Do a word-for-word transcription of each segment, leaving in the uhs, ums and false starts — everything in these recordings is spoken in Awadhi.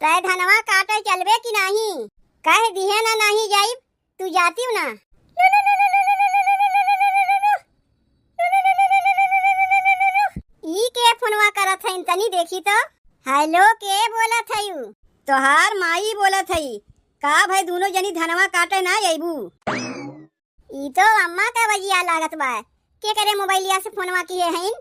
तै धनवा काटे चलबे कि नाहीं? कह दिहे ना नाहीं जाइब, तू जातिउ ना। ई के फोनवा करत हइन तनी देखी तो। हेलो, के बोलत हइउ? तोहार माई बोलत हई। का भई दूनो जनी धनवा काटे ना अइबू? ई तो अम्मा का बजिया लागत बा। के करे मोबाइलिया से फोनवा किहे हइन?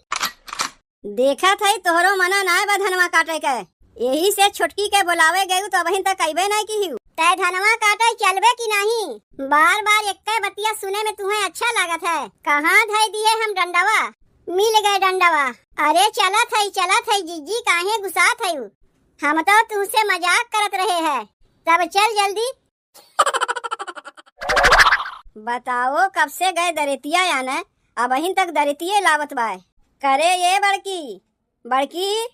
देखत हई तोहरो मना नाय बा धनवा काटे के, एही से छोटकी के बोलावे गयू तो अबहिन तक अइबे नाय किहिउ। तै धनवा काटे चलबे कि नाहीं? बार बार एक्के बतिया सुने में तुहें अच्छा लागत है। कहाँ धइ दिहे हम डंडवा? मिल गए डंडवा। अरे चलत हई, चलत हई जिज्जी, काहे गुस्सात हइउ? हम तो तुहसे मजाक करत रहे है। तब चल जल्दी। बताओ, कब से गए दरेतिया आने, अबहिन तक दरेतिये लावत बाय। करे ये बड़की, बड़की,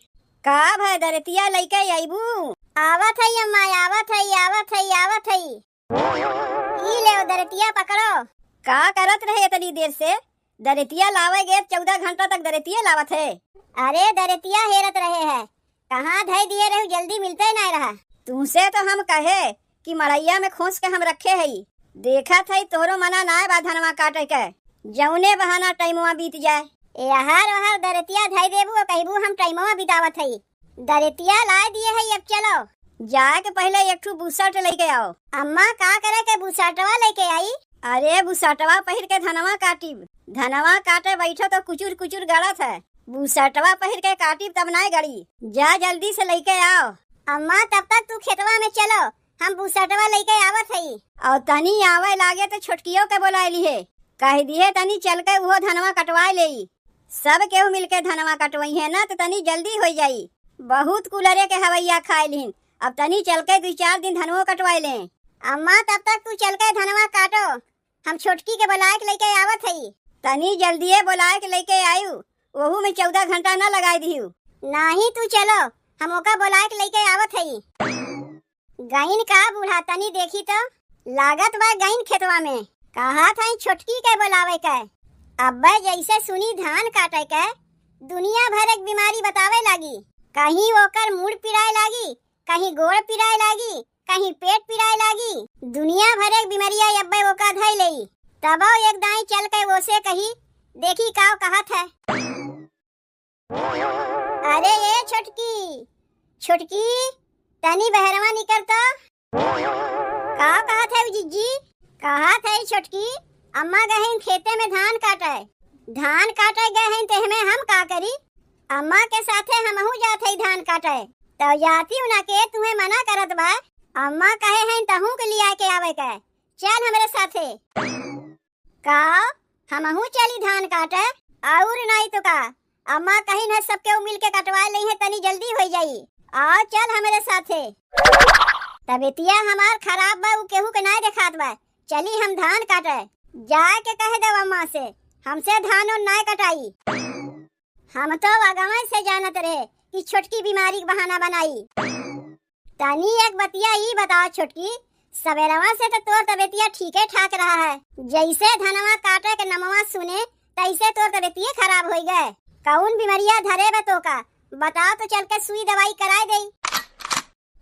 का भय दरेतिया लइके अइबू? आवत हई अम्मा, आवत हई, आवत हई, आवत हई। ई लेव दरेतिया पकड़ो। का करत रहे इतनी देर से? दरेतिया लावे गए, चौदह घंटा तक दरेतिये लावत है। अरे दरेतिया हेरत रहे है, कहाँ धइ दिहे रहू, जल्दी मिलते नाय रहा। तुमसे तो हम कहे कि मड़इया में खोंस के हम रखे हई। देखत हई तोहरो मना नाय बा धनवा काटे के, जौने बहाना टाइमवा बीत जाए। एहर ओहर दरेतिया धइ देबू और कहबू हम टाइमवा बितावत हई। दरेतिया लाय दिहे हई, अब चलो। जाए के पहिले एक ठू बुसर्ट लइके आओ। अम्मा, का करे के बुसर्टवा लइके आई? अरे बुसर्टवा पहिर के धनवा काटिब। धनवा काटे बैठो तो कुचुर कुचुर गड़त है। बुसर्टवा पहिर के काटिब तब नाय गड़ी। जा जल्दी से लइके आओ। अम्मा, तब तक तू खेतवा में चलो, हम बुसर्टवा लइके आवत हई। और तनी आवे लागे तो छोटकियो के बोलाए लिहे, कह दिहे तनी चल के उहो धनवा कटवाए लेई। सब केहू मिलके धनवा कटवइहें ना, त तनी जल्दी होइ जाई। बहुत कुलरे के हवैया खाए लिहिन, अब तनी चल के दुइ चार दिन धनवो कटवाए लें। अम्मा, तब तक तू चल के धनवा काटो, हम छोटकी के बोलाए के लइके आवत हई। तनी जल्दिए बोलाए के लइके आयु, ओहू में चौदह घंटा न लगाए दिहू। नाही, तू चलो, हम ओका बोलाए के लइके आवत हई। गइन का बूढ़ा, तनी देखी तो, लागत बा गइन खेतवा में। कहत हई छोटकी के बोलावे के। अब्बे जैसे सुनी धान काटे के, दुनिया भर एक बीमारी बतावे लागी। कहीं ओकर मूड़ पिराए लागी, कहीं गोड़ पिराए लागी, कहीं पेट पिराए लागी। दुनिया भर एक बीमरिया अब्बे ओका धइ लेई। तबो एक दाईं चल के ओसे कही, देखी काव कहत है। अरे ए छोटकी, छोटकी, तनी बहरवा निकर तो। का कहत है जिज्जी? कहत है छोटकी, अम्मा गए हैं खेते में धान काटे। धान काटे गए हैं, तेहमे हम का करी? अम्मा के साथे हमहू जात है धान काटे। तो जाती हूँ ना के तुम्हें मना करत बा। अम्मा कहे हैं तहू के लिया के आवे के। चल हमरे साथे। का? हमहू चली धान काटे? और नाई तो का? अम्मा कहिन है, सब केहू मिल के कटवा लेइहें, तनी जल्दी होइ जाई। आओ चल हमरे साथे। तबियतिया हमार खराब बा, उ केहू के नाई देखात बा। चली हम धान काटे। जाए के कह देव अम्मा से, हमसे धान ओन नाई कटाई। हम तो अगवे से जानत रहे कि छोटकी बीमारी के बहाना बनाई। तनी एक बतिया ई बताओ छोटकी, सबेरवा से तो तोर तबियतिया ठीके ठाक रहा है, जैसे धनवा काटे के नमवा सुने तैसे तोर तबियतिये खराब होइ गए। कौन बीमरिया धरे बा तोका? बताओ तो चल के सुई दवाई कराए देई।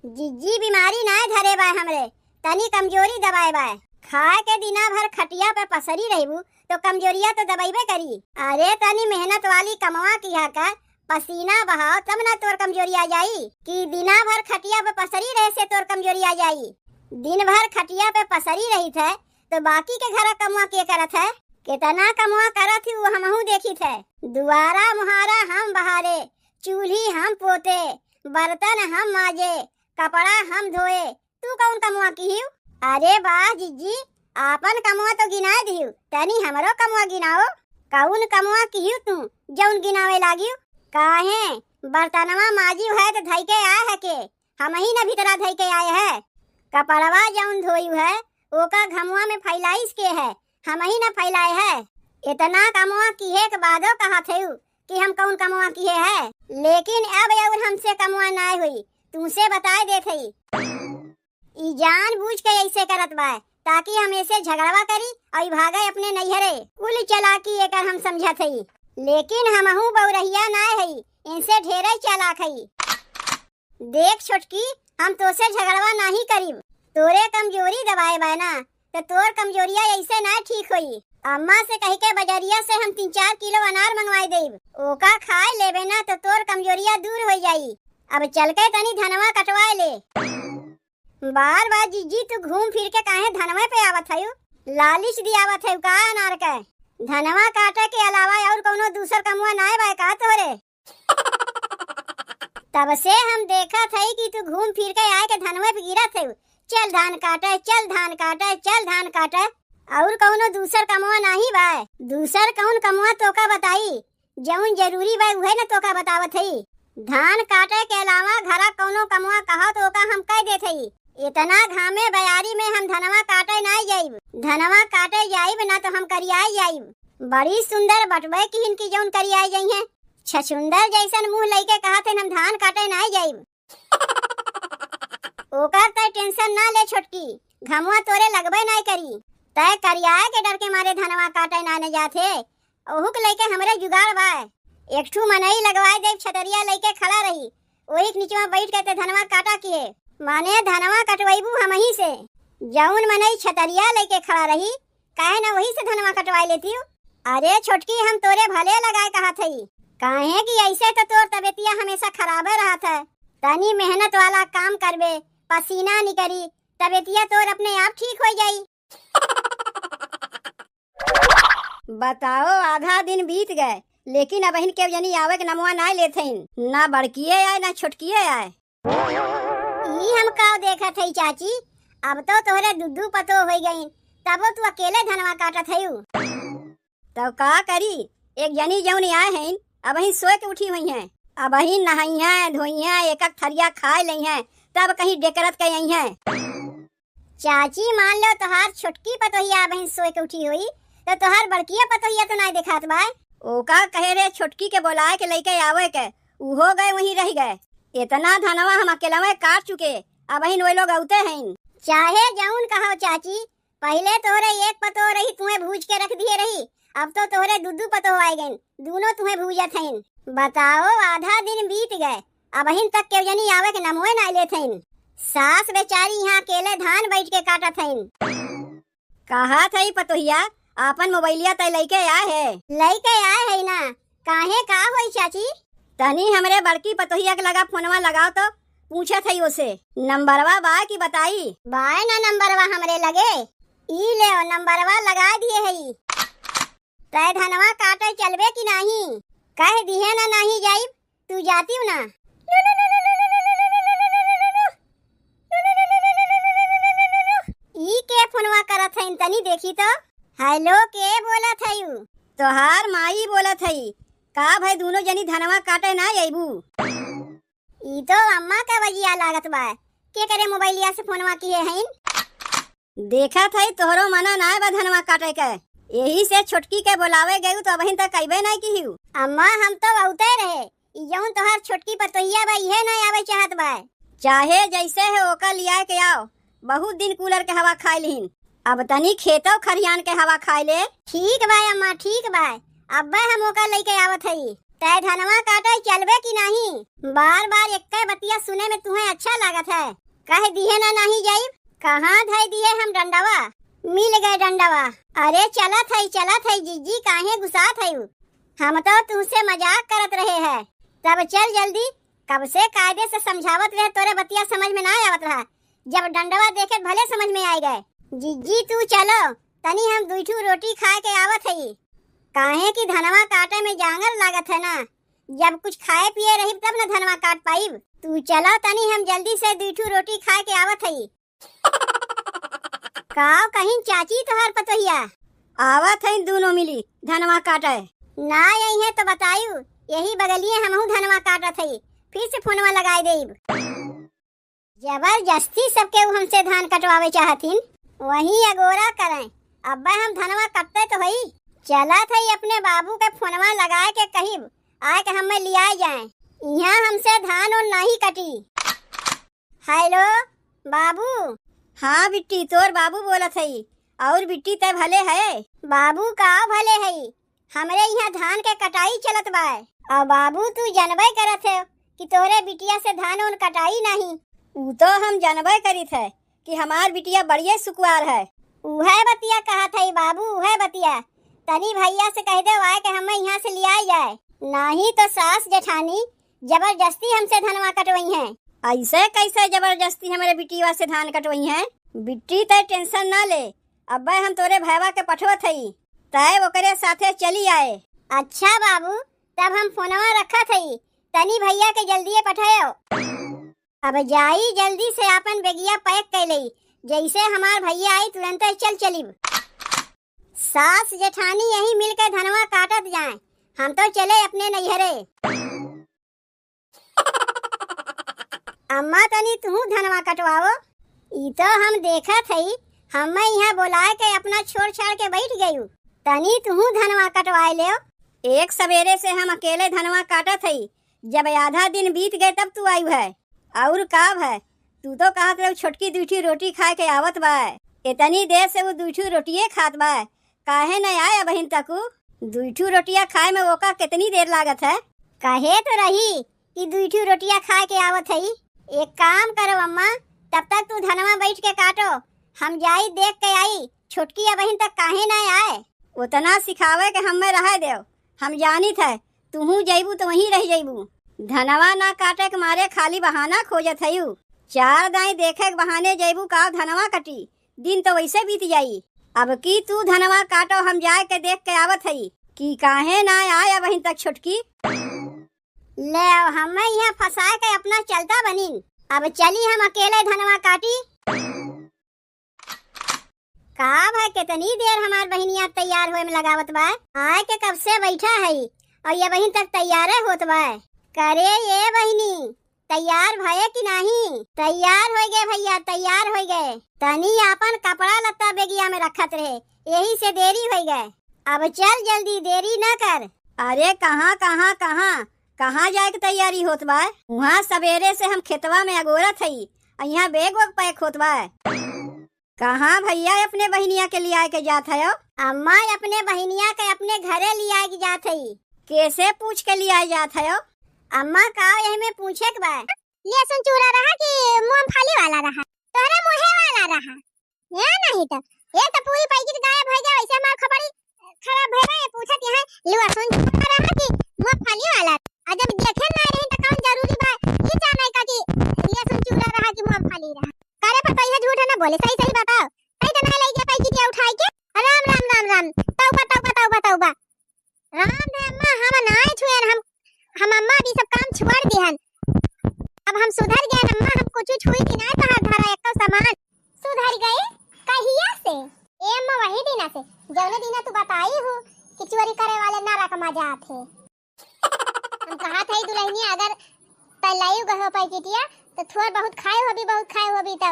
जिज्जी, बीमारी नाय धरे बाय हमरे, तनी कमजोरी दबाए बाय। खाए के दिना भर खटिया पे पसरी रहबू तो कमजोरिया तो दबइबे करी। अरे तनी मेहनत वाली कमवा किहा कर, पसीना बहाओ तब ना तोर कमजोरी आ जाई। कि दिना भर खटिया पे पसरी रहे से तोर कमजोरी आ जाई। दिन भर खटिया पे पसरी रहित है तो बाकी के घरा कमवा के करत है? केतना कमवा करत ही वो हमहू देखित है। दुआरा मुहारा हम बहारे, चूल्ही हम पोते, बर्तन हम माजे, कपड़ा हम धोए, तू कौन कमवा किहिउ? अरे वाह जिज्जी, आपन कमवा तो गिनाए दिहिउ, तनी हमरो कमवा गिनाओ। कौन कमवा किहिउ तू, जौन गिनावे लागिउ? काहे, बर्तनवा माजिउ है तो धइके आए है के? हमही न भीतरा धइके आए है। कपड़वा जौन धोइउ है, ओका घमवा में फैलाइस के है, हमही न फैलाए है। इतना कमवा किहे के बादो कहत हेउ कि हम कौन कमवा किहे है, लेकिन अब और हमसे कमवा नाय हुई, तुमसे बताए देत हई। ई जानबूझ के ऐसे करत बा, ताकि हम ऐसे झगड़वा करी और ई भागे अपने नैहरे। कुल चालाकी एकर हम समझत हई, लेकिन हमहू बौरहिया नाय हई, इनसे ढेरे चालाक हई। देख छोटकी, हम तोसे झगड़वा नाहीं करीब, तोरे कमजोरी दबाए बाय ना, त तोर कमजोरिया ऐसे ना ठीक होई। अम्मा से कहि के बजरिया से हम तीन चार किलो अनार मंगवाए देब, ओका खाए लेबे ना त तोर कमजोरिया दूर होइ जाई। अब चल के तनी धनवा कटवाए ले। बार बार जिज्जी तू घूम फिर के काहे धनवे पे आवत हयू? लालिच दियावत हयू का अनार के? धनवा काटे के अलावा और कौनो दूसर कमवा नाय बाय का तोरे? तब से हम देखत हई कि तू घूम फिर के आए के धनवे पे गिरत हयू। चल धान काटे, चल धान काटे, चल धान काटे। और कौनो दूसर कमवा नाहीं बाय? दूसर कौन कमवा तोका बताई? जौन जरूरी बा, उहे न तोका बतावत हई। धान काटे के अलावा घरा कौनो कमवा कहो तो ओका हम कह देत हई। इतना घामे बयारी में हम धनवा काटे नाय जाइब। धनवा काटे जाइब ना तो हम करियाई जाइब। बड़ी सुंदर बटवे किहिन की जौन करियाई जइहें। छछुंदर जैसन मुंह लइके कहत हन, हम धान काटे नाय जाइब। ओकर तय tension ना ले छोटकी, घमवा तोरे लगबे नाय करी। तय करियाए के डर के मारे धनवा काटे नाय न जात हे। ओहू के लइके हमरे जुगाड़ बा। एक ठू मनई लगवाए देब, छतरिया लइके खड़ा रही, ओही के निचवा बैठ के ते धनवा काटा किहे। माने धनवा कटवैबू हमही से। जौन मनई छतरिया लइके खड़ा रही, काहे ना वही से धनवा कटवाए लेती हूँ। अरे छोटकी, हम तोरे भले लगाए कहत हई, काहे कि ऐसे तो तोर तबियतिया हमेशा खराबे रहत है। तनी मेहनत वाला काम करबे, पसीना निकरी, तबियतिया तोर अपने आप ठीक हो जाई। बताओ, आधा दिन बीत गए, लेकिन अबहिन केहू जनी आवे के नमवा नाय लेत हइन। ना बड़किए आए, ना छोटकिए आए। ई हम का देखत हई चाची, अब तो तोहरे दुद्दू पतो होइ गइन, तबो तू अकेले धनवा काटत हयू। तब का करी, एक जनी जौन आए हइन, अबहिन सोए के उठी हुई हैं, अबहिन नहइहें, धोइहें, एक एक थरिया खाए लइहें, तब कहीं डेकरत के अइहें। चाची, मान लो तोहार छोटकी पतोहिया अबहिन सोए के उठी होई, तो तोहार बड़किया पतोहिया तो नाय देखात बा। ओका कहे रहे छोटकी के बोलाए के लइके आवे के, उहो गए वहीं रह गए। इतना धनवा हम अकेलवे काट चुके, अबहिन वे लोग औते हइन। चाहे जौन कहो चाची, पहिले तोहरे एक पतोह रही, तुहे भूज के रख दिहे रही, अब तो तोहरे दुद्दू पतोह आए गइन, दूनो तुहे भूजत हइन। बताओ, आधा दिन बीत गए, अबहिन तक केहू जनी आवे के नमवे नाय लेत हइन। सास बेचारी यहाँ अकेले धान बैठ के काटत हइन। कहत हई पतोहिया, आपन मोबाइलिया तय लइके आए है। लइके आए है ना, काहे, का होई चाची? तनी हमरे बड़की पतोहिया के लगा फोनवा लगाओ तो, पूछत हई ओसे, नंबरवा बा कि बताई? बाय ना नंबरवा हमरे लगे, ई लेव नंबरवा लगा दिहे हई। तय धनवा काटे चलबे कि नाही? कह दिहे ना नाही जाइब, तू जातिउ ना। ई के फोनवा करत हइन, तनी देखी तो। हेलो, के बोलत हयू? तोहार माई बोलत हई। का भई, दूनो जनी धनवा काटे ना अइबू? ई तो अम्मा का बजिया लागत बा। के करे मोबाइलिया से फोनवा किहे हइन? देखत हई, तोहरो मना नाय बा धनवा काटे के, यही से छोटकी के बोलावे गयू तो अबहिन तक अइबे नाय किहिउ। अम्मा, हम तो औते रहे, ई जौन तोहार छोटकी पतोहिया बा, इहे नाय आवे चाहत बा। चाहे जैसे है ओका लियाए के आओ, बहुत दिन कूलर के हवा खाए लिहिन, अब तनी खेतो खरियान के हवा खाए ले। ठीक बा अम्मा, ठीक बा, अब्बे हम ओका लइके आवत हई। तै धनवा काटे चलबे कि नाही? बार बार एक्के बतिया सुने में तुहें अच्छा लागत है। कह दिहे ना नाही जाइब। कहाँ धै दिहे हम डंडवा? मिल गए डंडवा। अरे चलत है, चलत है जिज्जी, काहे गुस्सात है? हम तो तुमसे मजाक करत रहे हैं। तब चल जल्दी, कब से कायदे से समझावत रहे, तोरे बतिया समझ में ना आवत रहा। जब डंडवा देखे त भले समझ में आए गए। जिज्जी तू चलो, तनी हम दुई ठू रोटी खाए के आवत हई। काहे कि धनवा काटे में जांगर लागत है ना, जब कुछ खाए पिए रही तब न धनवा काट पाइब। तू चलो तनी हम जल्दी से दुई ठू रोटी खाए के आवत हई। काव कहिन चाची तोहार पतोहिया? आवत हई दूनो मिली धनवा काटे। ना अइहें तो बतायू, यही बगलिए हमहू धनवा काटत हई, फिर से फोनवा लगाए देब। जबरदस्ती सबके उ हमसे धान कटवावे चाहथिन, वही अगोरा करें। अब्बे हम धनवा कटते तो हई। चलत हई अपने बाबू के फोनवा लगाए के कहिब, आए के हमें लियाए जाए। इहाँ हमसे धान ओन नाही कटी। हेलो बाबू। हाँ बिट्टी, तोर बाबू बोलत हई। और बिट्टी तै भले है? बाबू का भले हई, हमरे इहाँ धान के कटाई चलत बा। और बाबू तू जनबे करत है, कि तोहरे बिटिया से धान ओन कटाई नाहीं। ऊ तो हम जानबे करित है कि हमार बिटिया बड़िए सुकुवार है। उहे बतिया कहत हई बाबू, उहे बतिया। तनी भइया से कहि देउ आए के हमें इहाँ से लिआइ जाए, नाहीं तो सास जेठानी जबरदस्ती हमसे धनवा कटवइहैं। अइसे कइसे जबरदस्ती हमरे बिटिया से धान कटवइहैं? बिट्टी तै tension न ले, अब्बे हम तोरे भइवा के पठवत हई, तै ओकरे साथे चली आए। अच्छा बाबू, तब हम फोनवा रखत हई, तनी भइया के जल्दिए पठायो। अब जाई जल्दी से आपन बेगिया pack कइ लेई, जइसे हमार भइया आई तुरंते चल चलिब। सास जेठानी यहीं मिल के धनवा काटत जाएँ, हम तो चले अपने नइहरे। अम्मा तनी तुहूँ धनवा कटवाओ। ई तो हम देखत हई, हम्मे इहाँ बोलाए के अपना छोड़ छाड़ के बइठ गयू। तनी तुहूँ धनवा कटवाए लेव। एक सबेरे से हम अकेले धनवा काटत हई, जब आधा दिन बीत गए तब तू आयू है। अउर का भय, तू तो कहत रहे छोटकी दुइ ठी रोटी खाए के आवत बा। एतनी देर से ऊ दुइ ठी रोटिये खात बा, काहे न आए अबहिन तक ऊ? दुइ ठू रोटिया खाए में ओका केतनी देर लागत है? कहे तो रही कि दुइ ठू रोटिया खाए के आवत हई। एक काम करो अम्मा, तब तक तू धनवा बइठ के काटो, हम जाई देख के आई, छोटकी अबहिन तक काहे ना आए। ओतना सिखावे के हम्मे रहे देव, हम जानित है, तुहूँ जइबू तो वहीं रहि जइबू। धनवा ना काटे के मारे खाली बहाना खोजत हयू। चार दाईं देखे के बहाने जइबू का धनवा कटी, दिन तो वइसे बीत जाई। अब की तू धनवा काटो, हम जाए के देख के आवत हई कि काहे ना आए अबहिन तक छोटकी। ले अब हम्मे इहाँ फँसाए के अपना चलता बनिन। अब चली हम अकेले धनवा काटी। का भय, केतनी देर हमार बहिनिया तैयार होए में लगावत बा? आए के कब से बइठा हई अउर अबहिन तक तैयारे होत बा। करे ए बहिनी, तैयार भये कि नाहीं? तैयार होइ गए भइया, तैयार होइ गए। तनी आपन कपड़ा लत्ता बेगिया में रखत रहे, यही से देरी होइ गए। अब चल जल्दी, देरी न कर। अरे कहाँ, कहाँ, कहाँ, कहाँ जाए के तैयारी होत बा? उहाँ सबेरे से हम खेतवा में अगोरत हई, अउर इहाँ bag वैग pack होत बा। कहाँ भइया अपने बहिनिया के लिआए के जात हयो? अम्मा, अपने बहिनिया के अपने घरे लिआए के जात हई। केसे पूछ के लिआए जात हयो? अम्मा, का यही में पूछे के बा? लहसुन चूरा रहा कि मूंगफली वाला रहा? तोहरे मुँहे वाला रहा। या नहीं तो, एक तो पूरी पैकेट गायब होइ गए, वइसे हमार खोपड़ी खराब भय बा, ये पूछत यहाँ लहसुन चूरा रहा कि मूंगफली वाला। अउर जब देखे ना रही तो कौन जरूरी बा ये जाने का कि लहसुन चूरा रहा कि मूंगफली रहा। करे पर कहिए झूठ है ना बोले, सही सही बताओ। सही तो नहीं लइ गया पैकेटिया उठाए के। राम, राम, राम, राम। तौबा, तौबा, तौबा, तौबा। राम रे अम्मा, हम नाय छुएन, हम, हम अम्मा अभी सब काम छोड़ दिहन। अब हम सुधर गए अम्मा, हम कुछ छुई कि नाय तोहार धरा एक्को सामान। सुधर गए? कहिया से? ए अम्मा, वही दिना से, जौने दिना तू बताई हूँ कि चोरी करे वाले नरक मा जात है। हम कहा था, दुल्हनिया, अगर तै लायू गहो पैकेटिया, तो थोड़ बहुत खाए होबी, बहुत खाए होबी, तो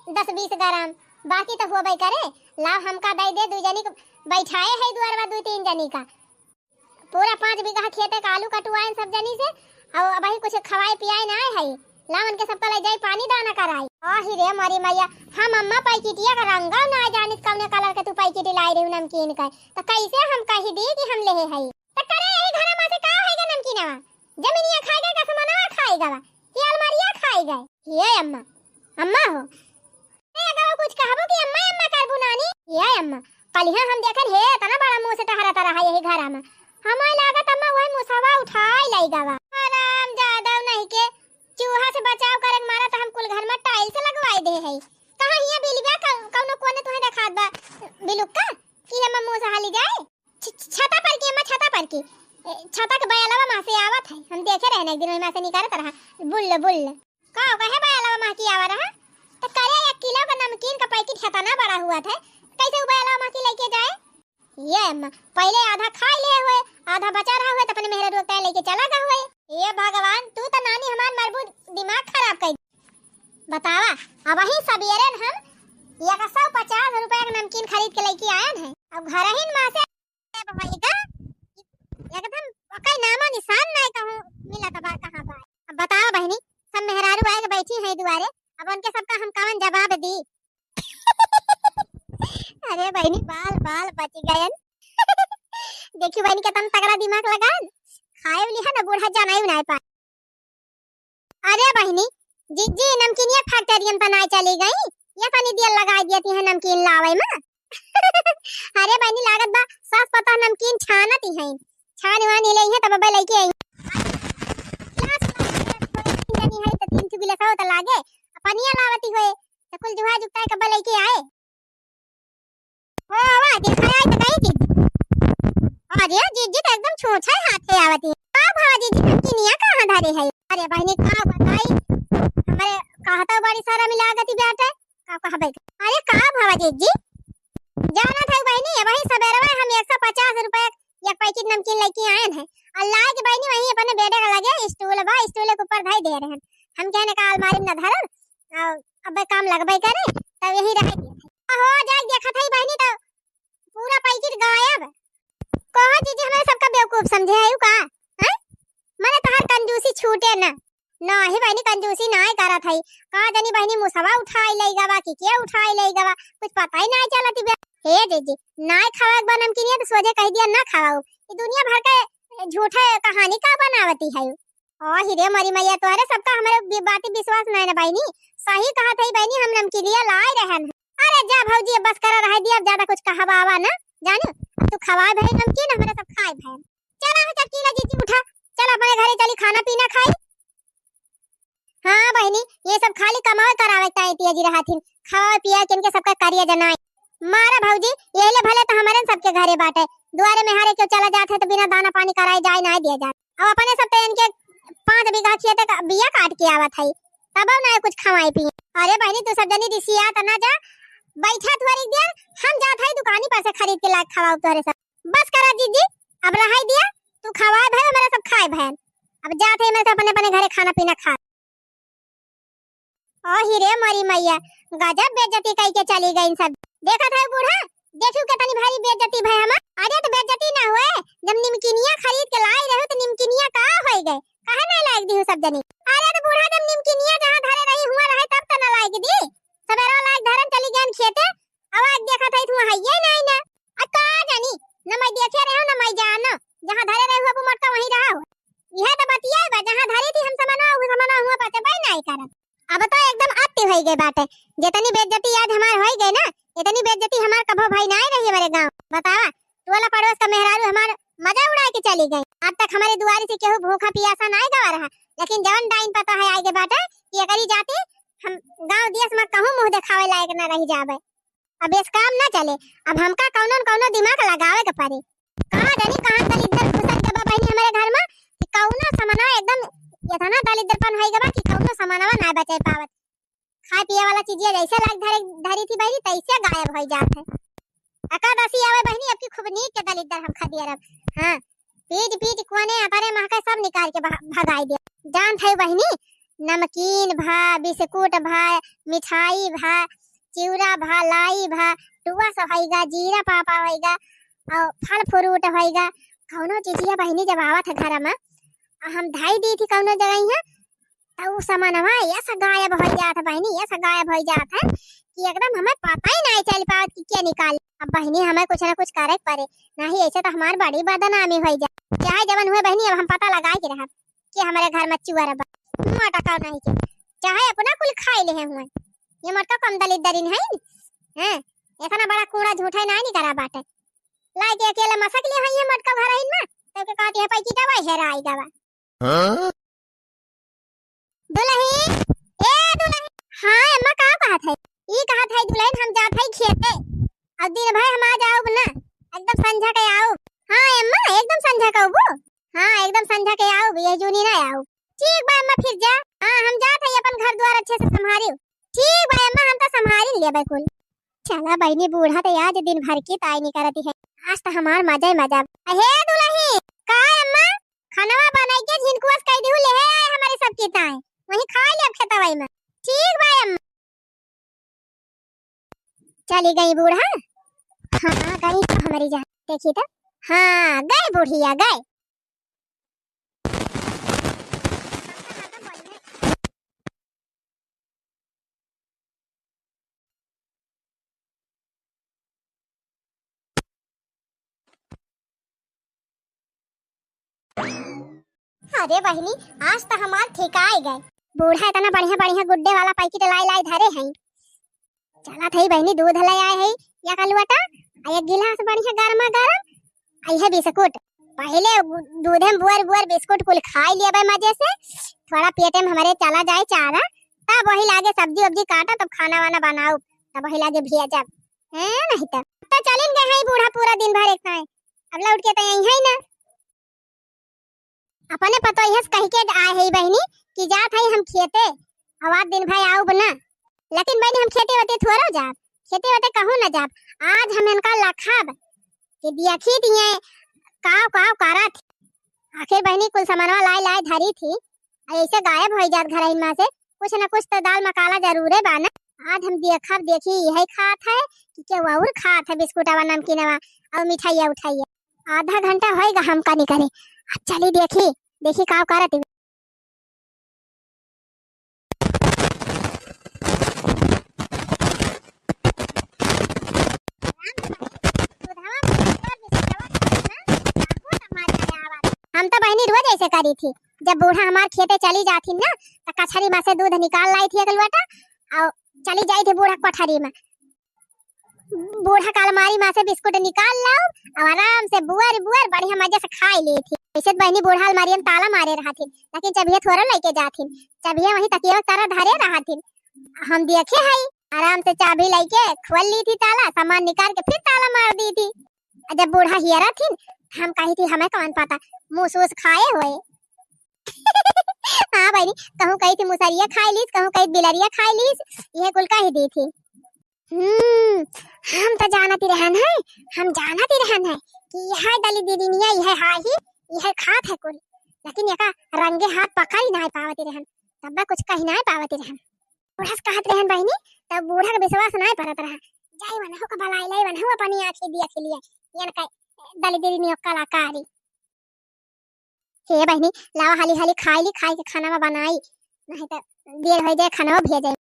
दस बीस ग्राम, बाकी तो होबे करे। लाओ, हमका दे दे, दू जनी के बैठाए है दुआरवा, दू तीन जनी का। पूरा पाँच बीघा खेते का आलू कटुआए सब जनी से, और अबही कुछ खवाए पियाए ना आए है। लाओ, उनके सबका ले जाई, पानी दाना कराई। आही रे मोरी मैया, हम अम्मा पैकेटिया का रंगा ना जानित, कौने कलर के तू पैकेट लाई रही नमकीन का, तो कैसे हम कही दी कि हम लेहे हई? त करे यही घरा मा से का होइगा नमकीनवा? जमीनिया खाइगा का समनवा खाइगा बा? कि अलमारिया खाइगा? ये अम्मा, अम्मा हो। ए अगवा कुछ कहबो कि अम्मा, अम्मा करबू नानी? ये अम्मा, कलिहा हम देखन हे एतना बड़ा मुस टहरत रहा यही घरा मा। हमार लागत अम्मा वही मुसवा उठाई लइगा बा। राम जादव नहीं के चूहा से बचाव करे के मारा तो हम कुल घर मा tiles लगवाई दे है। कहाँ हिया बिलुआ क-, कौनो कोने तुहे देखात बा बिलुक्का कि अम्मा मुस हाली जाए? छ-, छ-, छता पर की अम्मा, छता पर की। ए, छता के बयलवा मा से आवत है। हम देखे रहे ना एक दिन वही मा से निकलत रहा। बुल्ल, बुल्ल। का हो, कहे बयलवा मा की आवा रहा? तो करे एक किलो का नमकीन का पैकेट हेतना बड़ा हुआ था। कैसे वो बयलवा मा की लेके जाए? ये अम्मा, पहले आधा खाई ले हुए, आधा बचा रहा हुए, तो अपने मेहरारू के लेके चला गए हुए। ये भगवान, तू तो नानी हमार मरबू दिमाग खराब कर। बतावा, अबही सबेरे न हम एक सौ पचास रुपया के नमकीन खरीद के लेके आयन है। अब घरहिन मा से भइगा, एकदम ओकर नामो निशान नाय कहूँ मिलत बा, कहाँ बा। अब बतावा बहिनी, सब मेहरारू आए के बैठी है दुआरे, अब उनके सबका हम कवन जवाब दी? अरे बहिनी, बाल बाल बच गयन। देखी बहिनी, केतना तगड़ा दिमाग लगान, खाए लिहा ना, बूढ़ा जानाई नाय पाए। अरे बहिनी, जिज्जी नमकीनिया factoryन त नाय चली गई, ये तनी देर लगाइ दियत है नमकीन लावै मा। अरे बहिनी, लागत बा सास पतोह नमकीन छानत ही हैं, छान वान ही लेइहैं तब अबै लइके आई। गिलास, गिलास, गिलास, तीन जनी है त तीन ठो गिलास हो त लागे, पनिया लावती होए, त कुल जुहा जुगताए कब लइके आए। हो, आवा, देखा आई त गई जिज्जी। अरे जिज्जी त एकदम छूछे हाथे आवत ही। का भवा जिज्जी, नमकीनिया कहाँ धरे है? अरे बहिनी, का बताई, हमरे कहत बड़ी शरम लागत ही बाटे, का कहबै। अरे का भवा जिज्जी, जानत है बहिनी, अबहीं सबेरवा हम एक सौ पचास रुपया एक पैकेट नमकीन लइके आएन है, अउर लाइके बहिनी वहीं अपने बेडे के लगे stool बा, stool के ऊपर धइ दे रहेन। हम कहेन का अलमारी में न धरब, अउर अबै काम लगबै करे, तब यहीं रह दिया। हो जाए देखत है बहिनी, त पूरा पैकेट गायब। कहो जिज्जी, हमरे सबका बेवकूफ समझे है का? हैं? मने तोहार कंजूसी छूटे ना। नाही बहिनी, कंजूसी नाय करत है। का जानी बहिनी, मुसवा उठाइ लइ गवा कि के उठाइ लइ गवा, कुछ पता ही नाय चलत बे। हे जिज्जी, नाय खावे के बा नमकीनिया त सोझे कहि दिया ना खावा। ई दुनिया भर के झूठे कहानी का बनावती है। ओ हिरे मोरी मैया, तोहरे सबका हमरे बि-, बाती विश्वास नाय ना बहिनी। सही कहत है बहिनी, हम नमकीनिया लाए रहेन। अरे जा भौजी, अब बस करा, रह दिया, अब ज्यादा कुछ कहवावा ना, जानियो। अब तू खवाए भए नमकीन, हमरे सब खाए भए। चला हो चटकीला जिज्जी, उठा, चल अपने घरे चली, खाना पीना खाई। हाँ बहिनी, ये सब खाली कमावे करावे ताई तिया जी रहथिन, खावा पिया के इनके सबका करिया जनाई। मारा भौजी, यही ले भले तो हमरे सबके घरे बाटे, दुआरे में हारे क्यों चला जात है तो बिना दाना पानी कराए जाए ना दिया जात। अब अपने सब तो इनके पाँच बीघा खेते का बिया काट के आवत है, तब ना कुछ खवाई पिए। अरे बहिनी, तू सब जनी रिसिया त ना जा, बैठा थोड़ी देर, हम जात है दुकानी पर से खरीद के ला के खवाओ तोहरे सब। बस करा जिज्जी, अब रहाई दिया, तू खवाए भए, हमरा सब खाए भए। अब जात है, मैं सब अपने अपने घरे खाना पीना खा। ओ हिरे मोरी मैया, गजब बेइज्जती कई के चली गई सब। देखत है बूढ़ा, देखियो कितनी भारी बेइज्जती भए हमार। अरे तो बेइज्जती ना हुए, जब निमकिनिया खरीद के लाई रहे तो निमकिनिया का होई गए, काहे ना लाइक दी सब जनी? अरे तो बूढ़ा, जब निमकिनिया जहाँ धरे रही हुआ रहे तब तो ना लाइक दी, सबेरा लाइक धरन चली गए खेते, अब आज देखत है तू हइये नहीं ना। आ का जानी, न मैं देखे रहे हो, न मैं जानो। जहाँ धरे रहे हो, वो मोटका वहीं रहा हो। यह तो बतिया बा, जहाँ धरी थी हम समनवा, वो समनवा हुआ पचबे नहीं करत। अब तो एकदम अति होई गए बाटे। जितनी बेइज्जती आज हमार होई गए ना, इतनी बेइज्जती हमार कभो भई नहीं रही हमारे गाँव। बतावा, टोला पड़ोस का मेहरारू हमार मजा उड़ा के चली गई। आज तक हमारे दुआरी से केहू भूखा पियासा नहीं गवा रहा, लेकिन जवन डाइन पता है आए के बाटे कि एकरी जाति हम गाँव देश में कहूँ मुँह देखावे लायक न रह जावे। अब इस काम ना चले, अब हमका कौनो न कौनो दिमाग लगावे के पड़े। का जानी कहाँ दलिद्दर घुसर गबा बहिनी हमारे घर में कि कौनो समनवा एकदम इतना दलिद्दरपन होई गबा कि कौनो समनवा ना बचे पावत। खाए पिए वाला चीजिया जैसे लाग धरे, धरी थी बहिनी, तैसे गायब होई जात है। एकादशी आवे बहिनी, अब की खूब नीक के दलिद्दर हम खदिया रब। हाँ, पीट पीट कोने अपने महके सब निकाल के भगा-, भगाई दिया। जान थे बहिनी, नमकीन भा, बिस्कुट भा, मिठाई भा, चिउरा भा, लाई भा, टुआ सब होइगा, जीरा पापा होइगा, और फल फ्रूट होइगा, कौनो चीजिया बहिनी जब आवत है घर में, आ हम धाई दी थी कौनो जगह यहाँ, तो उ सामानवा ऐसा गायब हो जात है बहिनी, ऐसा गायब हो जात है कि एकदम हमें पता ही नहीं चल पावत कि क्या निकाल। अब बहिनी हमें कुछ ना कुछ करे के पड़े, नहीं ऐसे तो हमार बड़ी बदनामी हो जाए। चाहे जवन हुए बहिनी, अब हम पता लगा के रहब कि हमारे घर में चुअर बा, मोटका नहीं के, चाहे अपना कुल खाई ले हुए। ये मोटका कम दलिद्दरिन है, हैं? इतना बड़ा कूड़ा झूठा नहीं निकरा बाटे। लाई के अकेले मसक ले हुई है मोटका घर है ना, तब के कहती है पैकीटा वही हेरा आई गवा। हाँ? दुलही, ए दुलही। हाँ अम्मा, का कहत है? ई कहत है दुलहिन, हम जात है खेते, और दिन भर हम आ जाऊब ना, एकदम संझा के आऊब। हाँ अम्मा, एकदम संझा के आऊबू। हाँ, एकदम संझा के आऊब, ये जूनी ना आऊब। ठीक बा अम्मा, फिर जा। हाँ, हम जात है अपन घर द्वार अच्छे से संभारियो। ठीक बा अम्मा, हम तो संभारी लेबे कुल। चला बहिनी, बूढ़ा तो आज दिन भर की ताई नहीं करती है, आज तो हमार मजा ही मजा। हे दुलही, का अम्मा? खनवा बनाई के झिनकुआ से कह दिहु, ले आए हमारे सबके ताए, वहीं खा ले अब खेतवाई में। ठीक बा अम्मा। चली गई बूढ़ा। हाँ, गई तो हमारी जान। देखी तो, हाँ, गए बुढ़िया, गए। अरे बहिनी, आज तो हमार ठिकाए गए। बूढ़ा इतना बढ़िया बढ़िया गुड्डे वाला पैकेट लाई लाई धरे हैं। चलत है बहिनी, दूध ले आए है एक लोटा, आ एक गिलास बढ़िया गरमा गरम, आ इहे बिस्कुट। पहिले गु-, दूधे में बुअर बुअर बिस्कुट कुल खाई लेबे मजे से, थोड़ा पेटे में हमरे चला जाए चारा, तब वही लागे सब्जी उब्जी काटा, तब खाना वाना बनाऊ, तब वही लागे भेजब। हैं, नहीं तो, तो चलिन गए हैं बूढ़ा पूरा दिन भर एक ताए, अब लौट के तो यहीं है ना। अपने पतोहिया से कह के आए है बहिनी कि जात है हम खेते, अब आज दिन भर आउब ना। लेकिन बहिनी, हम खेते वते थोड़ो जाब, खेते वते कहूँ ना जाब। आज हम इनका लखब कि देखी दिए काव काव करत। आखिर बहिनी कुल सामानवा लाई लाई धरी थी, आ ऐसे गायब हो जात घर में से। कुछ ना कुछ तो दाल मकाला जरूरे बा ना। आज हम देखब, देखी यही खात है कि केहू और खात है बिस्कुटवा नमकीनवा और मिठाइया उठाइया। आधा घंटा होएगा हमका निकले। अब चली देखी, देखी का करत है। हम तो बहिनी रोज ऐसे करी थी, जब बूढ़ा हमार खेते चली जाती ना, तो कछरी में से दूध निकाल लाई थी एक लोटा और चली जाई थी बूढ़ा कोठरी में। बूढ़ा का अलमारी में से बिस्कुट निकाल लाओ और आराम से बुअर बुअर बढ़िया मजे से खाई ली थी। वैसे तो बहिनी बूढ़ा अलमारी में ताला मारे रहथिन, लेकिन चबिया थोड़ा लेके जाथिन, चबिया वहीं तकिया तरह धरे रहथिन। हम देखे हई, आराम से चाबी लेके खोल ली थी ताला, सामान निकाल के फिर ताला मार दी थी। और जब बूढ़ा हियरा थिन, हम कही थी, हमें कौन पता, मूस ऊस खाए होए। हाँ बहिनी, कहूँ कही थी मुसरिया खाई लीस, कहूँ कही बिलरिया खाई लीस, यह कुल कही दी थी। हम्म, हम तो जानत ही रहन है, हम जानत ही रहन है कि यह दलित दीदिनिया, यह हाही, यह खात है कुल, लेकिन एका रंगे हाथ पकड़ ही नहीं पावत ही रहन, तब कुछ कही नहीं पावत ही रहन। बूढ़ा से कहत रहन बहिनी, तब बूढ़ा के विश्वास नहीं परत रहा। जाई वनहु का भलाई लाई, वनहु अपनी आँखें दिया के लिए, यन का दलित दीदिनिया कलाकारी। हे बहिनी, लावा हाली हाली खाई ली, खाई के खाना में बनाई, नहीं तो देर हो जाए, खाना भेजे।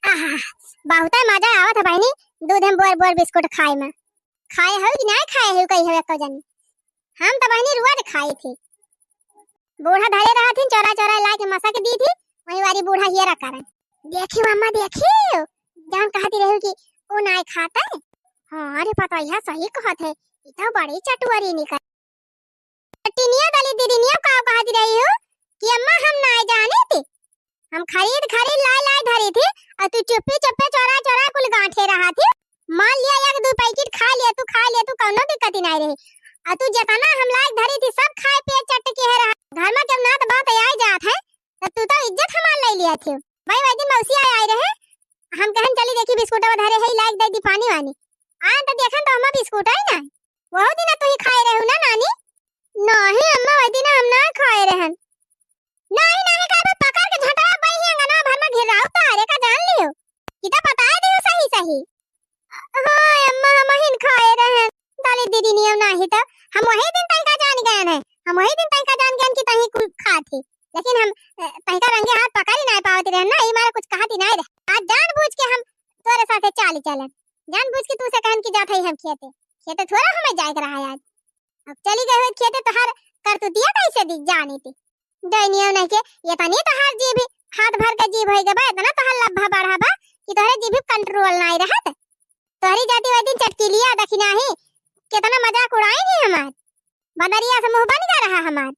आह, बहुत मजा आवत है बहिनी, दूध में बोर बोर बिस्कुट खाए में। खाए हो कि नहीं खाए हो, कही हो एको जनी। हम तो बहिनी रोज खाई थी। बूढ़ा धरे रहथिन, चोरा चोरा ला के मसा के दी थी, वही वारी बूढ़ा हियरा करन। देखियो अम्मा, देखियो, जौन कहती रही कि वो नाय खाते। हाँ रे पतोहिया, सही कहत है, ई तो बड़ी चटुअरी निकल। टिनिया दलित दीदिनिया का कहती रही हो कि अम्मा हम नाय जानी थी, हम खरीद खरीद लाई लाई धरी थी, और तू चुप्पी चुप्पे चोरा चोरा कुल गांठे रहा थी। मान लिया एक दो पैकेट खा लिया तू, खा लिया तू, कौनो दिक्कत ही नहीं रही। और तू जितना हम लायक धरी थी सब खाए पिए चट के है रहा। घर में जब नात बात आई जात है, तब तू तो इज्जत हमार ले लिया थी। भाई वही दिन मौसी आए, आए रहे, हम कहन चली देखी बिस्कुटवा धरे है, लायक दे दी पानी वानी। आन तो देखन तो हमार बिस्कुट ही ना, वही दिन तू ही खाए रहू ना नानी। नहीं अम्मा, वही दिन हम ना खाए रहन। नहीं नहीं कहबे, पकड़ के झटवा बही अंगना भर में घेराव तारे का जान लियो। कि तो बताए दियो सही सही। हाँ अम्मा, हम हिन खाए रहन। दलित दीदिनिया नहीं तो हम वही दिन तनिका जान गए हैं, हम वही दिन तनिका जान गए कि तही कुल खात ही, लेकिन हम अ, तनिका रंगे हाथ पकड़ ही नहीं पावत रहन ना, ई मारे कुछ कहत ही नहीं रहे। आज जानबूझ के हम तोरे साथे चाल चलन, जानबूझ के तू से कहन कि जात है हम खेते, खेते थोड़ा हमें जाए के रहा आज। अब चली गई हो खेते, तोहार करतूतिया कैसे दी जानी थी। डैनियो नहीं के, ये तनी तोहार जीभ, हाथ भर के जीभ होई गबा, इतना तोहार लब्भा बढ़ा बा कि तोहरे जीभ कंट्रोल नहीं रहत। तोहरी जाति वही दिन चटकीलिया दखिना ही, कितना मजाक उड़ाई नहीं हमार। बदरिया से मुंह बन गया रहा हमार,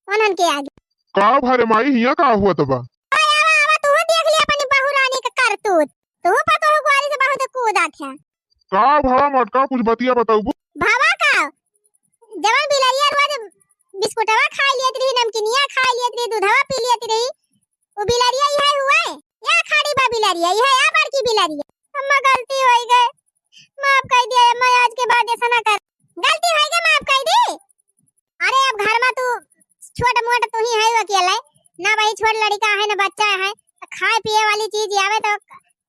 उन्हन के आगे। का भरे माई, हिया का हुआ तो बा? आवा, आवा, तू देख लिया अपनी बहू रानी के करतूत। तू पतोह गुआरी से बहुत कूदा था। का भवा मटका, कुछ बतिया बताऊ? भवा का? जवन बिलरिया रोज बिस्कुटवा खाई लेत रही, नमकीनिया खाई लेत रही, दूधवा पी लेत रही, वो बिलरिया इहे हुए? या खाड़ी बा बिलरिया, इहे या बड़की बिलरिया? अम्मा गलती होई गए, माफ कर दिया अम्मा, आज के बाद ऐसा ना कर। गलती होई गए, माफ कर दी। अरे अब घर में तू छोट मोट तू ही है अकेले, ना भाई छोट लड़का है ना बच्चा है, तो खाए पिए वाली चीज आवे तो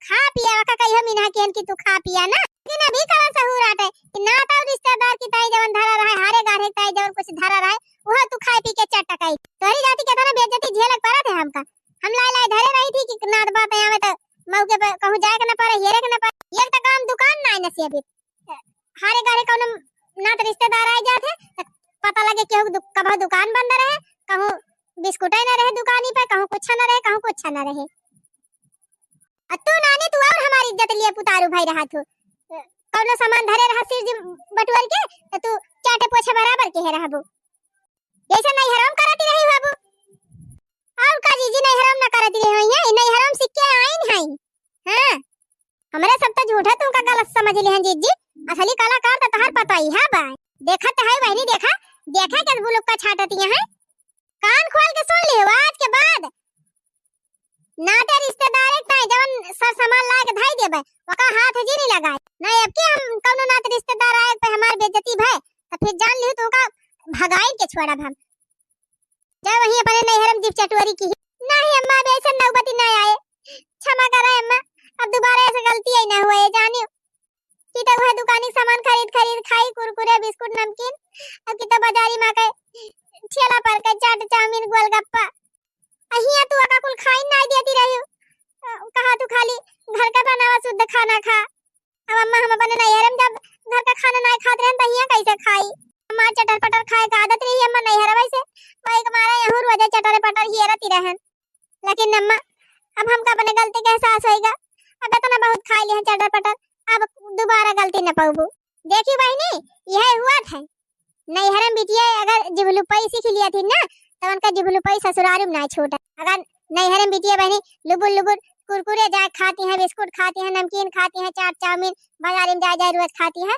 खा पिया का कहियो मिनहा केन कि तू खा पिया ना। लेकिन अभी कवन सहूर आटे कि ना तो रिश्तेदार की ताई जवन धरा रहे, हारे गाढ़े ताई जवन कुछ धरा रहे, वह तू खाए पी के चट टकाई। तोहरी जाति के तरह बेइज्जती झेलक पड़त है हमका। हम लाई लाई धरे रही थी कि नात बात आवे तो मौके पे कहूँ जाए के ना पड़े, हेरे के ना पड़े। एक तो काम दुकान ना है नसीब। हारे गारे कौनो नात रिश्तेदार आ जात है, तो पता लग बंद रहे, कहूँ बिस्कुट न रहे दुकानी पे, कहूँ कुछ न रहे, कहूँ कुछ न रहे। अ तू नानी, तू और हमारी इज्जत लिए पुतारू भई रहत हो। कौनो सामान धरे रहा सिर जी बटुअर के, त तू चाटे पोछे बराबर के है रहबू। जैसे नैहरम करती रही बाबू। और का जीजी, नैहरम न करती रही होई है, नैहरम सीख के आइन है। हाँ, हमरे सब तो झूठा तुमका गलत समझ लिहन जीजी, असली कलाकार तो तोहर पतोहिया बा। देखत है बहनी, देखा, देखा के बुलुक्का छाटती है। कान खोल के सुन लिहो, आज के बाद नाते रिश्तेदार एक ताई जवन सर सामान ला के धई देबे, ओका हाथ जी नहीं लगाए। नहीं, अब के हम कौनो नाते रिश्तेदार आए पे हमार बेइज्जती भय, तो फिर जान लिहो तुमका भगाई के छोड़ब हम। जा वहीं अपने नैहरम जीभ चटोरी की। नहीं अम्मा, अब ऐसा नौबती ना आए, क्षमा करा अम्मा, अब दोबारा ऐसा गलती ही ना हुए, जानियो। कि तो वह दुकानी सामान खरीद खरीद खाई, कुरकुरे, बिस्कुट, नमकीन, अब कि तो बाजारी मा के ठेला पर के चाट, चाउमीन, गोलगप्पा, अहिया तू अका कुल खाई नाई देती रही। अ, कहा तू खाली घर का बनावा शुद्ध खाना खा। अब अम्मा, हम अपने नैहर में जब घर का खाना नाई खात रहन, त हिया कैसे खाई? अम्मा, चटर पटर खाए का आदत रही अम्मा नैहर वैसे, वही के मारे यहूँ रोजे चटर पटर हियरती रहन। लेकिन अम्मा, अब हमका अपने गलती के एहसास होइगा। अब इतना बहुत खाई लिहन चटर पटर, अब दोबारा गलती न पाउबू। देखी बहिनी, यह हुआ था। नैहरम बिटिया अगर जिभलुपई सीख लिया थी ना, तो उनका जिभलुपई ससुराल में ना छूटा। अगर नैहरम बिटिया बहिनी लुबुर लुबुर कुरकुरे जाए खाती हैं, बिस्कुट खाती हैं, नमकीन खाती हैं, चाट चाउमीन बाजार में जाए जाए रोज खाती हैं,